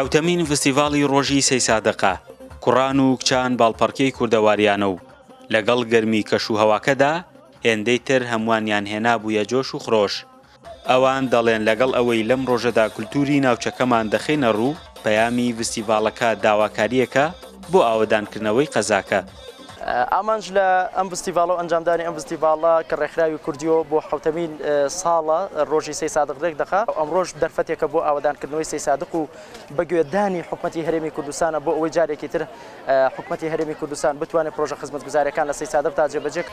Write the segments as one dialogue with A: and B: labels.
A: حەوتەمین ڤستیڤاڵی ڕۆژی سەیسادقە، کوڕان و کچان باڵپەڕکێی کوردەواریانە و لەگەڵ گەرمی کەش و هەواکەدا هێندەی تر هەمووانیان هێنابوویە جۆش و خرۆش. ئەوان دەڵێن لەگەڵ ئەوەی لەم ڕۆژەدا کولتووری ناوچەکەمان دەخەینە ڕوو، پەیامی ڤستیڤاڵەکە داواکارییەکە بۆ ئاوەدانکردنەوەی قەزاکە.
B: ئامانج لە ئەم ڤستیڤاڵە و ئەنجامدانی ئەم ڤستیڤاڵە کە ڕێکخراوی کوردیۆ بۆ حەوتەمین ساڵە ڕۆژی سەیسادق ڕێک دەخا، ئەمڕۆش دەرفەتێکە بۆ ئاوەدانکردنەوەی سەیسادق و بەگوێدانی حکومەتی هەرێمی کوردستانە بۆ ئەوەی جارێکی تر حکومەتی هەرێمی کوردستان بتوانێت پرۆژە خزمەتگوزاریەکان لە سەیسادقدا جێبەجێ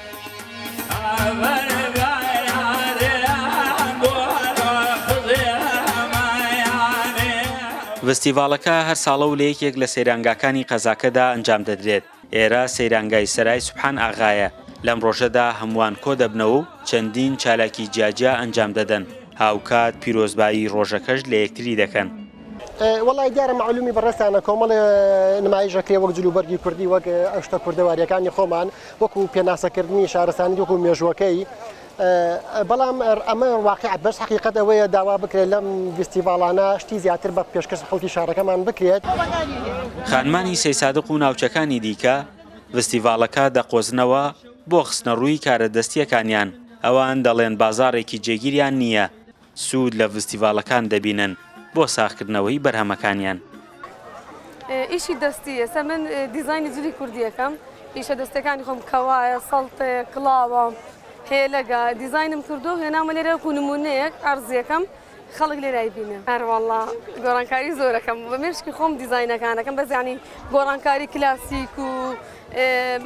A: ڤستیڤاڵەکە هەر ساڵە و لە یەکێک لە سەیرانگاکانی قەزاکەدا ئەنجام دەدرێت. ئێرە سەیرانگای سەرای سوبحان ئاغایە، لەم ڕۆژەدا هەمووان کۆدەبنەوە و چەندین چالاکی جیاجیا ئەنجام دەدەن، هاوکات پیرۆزبایی ڕۆژەکەش لە یەکتری دەکەن.
C: وەڵای دیارە مەعلومی بەڕێزتانە کۆمەڵێ نمایش ئەکرێ وەک جلوبەرگی کوردی وەک ئەو شتە کوردەواریەکانی خۆمان وەکو پێناسەکردنی شارستانی وەکو مێژووەکەی بەڵام ئەمە واقع بەس حقیقت ئەوەیە داوا بکرێت لەم ڤیستیڤاڵانە شتی زیاتر بە پێشکەش خەڵکی شارەکەمان بکرێت.
A: خانمانی سەیسادق و ناوچەکانی دیکە ڤستیڤاڵەکە دەقۆزنەوە بۆ خستنەڕووی کارە دەستییەکانیان، ئەوان دەڵێن بازاڕێکی جێگیریان نییە، سوود لە ڤستیڤاڵەکان دەبینن بۆ ساغکردنەوەی بەرهەمەکانیان.
D: ئیشی دەستی ئێستا من دیزاینی جلی کوردی ئەکەم ئیشە دەستەکانی خۆم کەوایە سەڵتەیە کڵاوە هێلەگە دیزاینم کردو هێنامە لێرە وەکو نمونەیەک عەرزیەکەم خەڵک لێرە ئەیبینێ هەروەڵا گۆڕانکاری زۆرەکەم بە مێشکی خۆم دیزاینەکانەکەم بەس یانی گۆڕانکاری کلاسیک و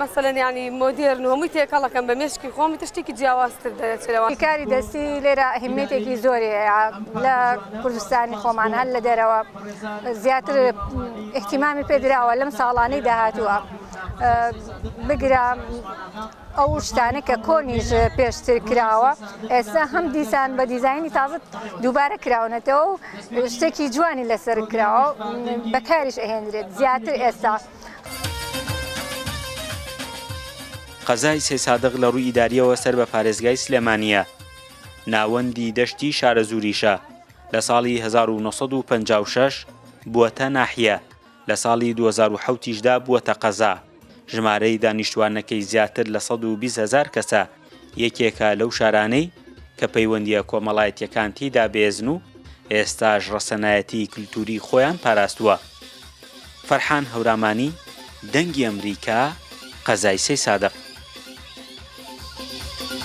D: مەسەلەن یانی مۆدێرن و هەمووی تێکەڵەکەم بە مێشکی خۆم ئیتر شتێکی جیاوازتر دەرەچێ لەوان.
E: کاری دەستی لێرە ئەهمیەتێکی زۆری هەیە لە کوردستانی خۆمان هەر لە دەرەوە زیاتر ئیهتیمامی پێدراوە لەم ساڵانەی داهاتووە بگرە ئەو شتانە کە کۆنیش پێشتر کراوە ئێستا هەم دیسان بە دیزایانی تازە دووبارە کراونەتەوە و شتێکی جوانی لەسەر کراوە بەکاریش ئەهێنرێت زیاتر ئێستا.
A: قەزای سەیسادق لە ڕووی ئیدارییەوە سەر بە پارێزگای سلێمانییە، ناوەندی دەشتی شارەزووریشە، لە ساڵی 1956 بووەتە ناحیە، لە ساڵی 2007 یشدا بووەتە قەزا، ژمارەی دانیشتووانەکەی زیاتر لە 120 هەزار کەسە، یەکێکە لەو شارانەی کە پەیوەندییە کۆمەڵایەتییەکان تێیدا بەهێزن و ئێستاش ڕەسەنایەتیی کلتووری خۆیان پاراستووە. فەرحان هەورامانی، دەنگی ئەمریکا، قەزای سەیسادق.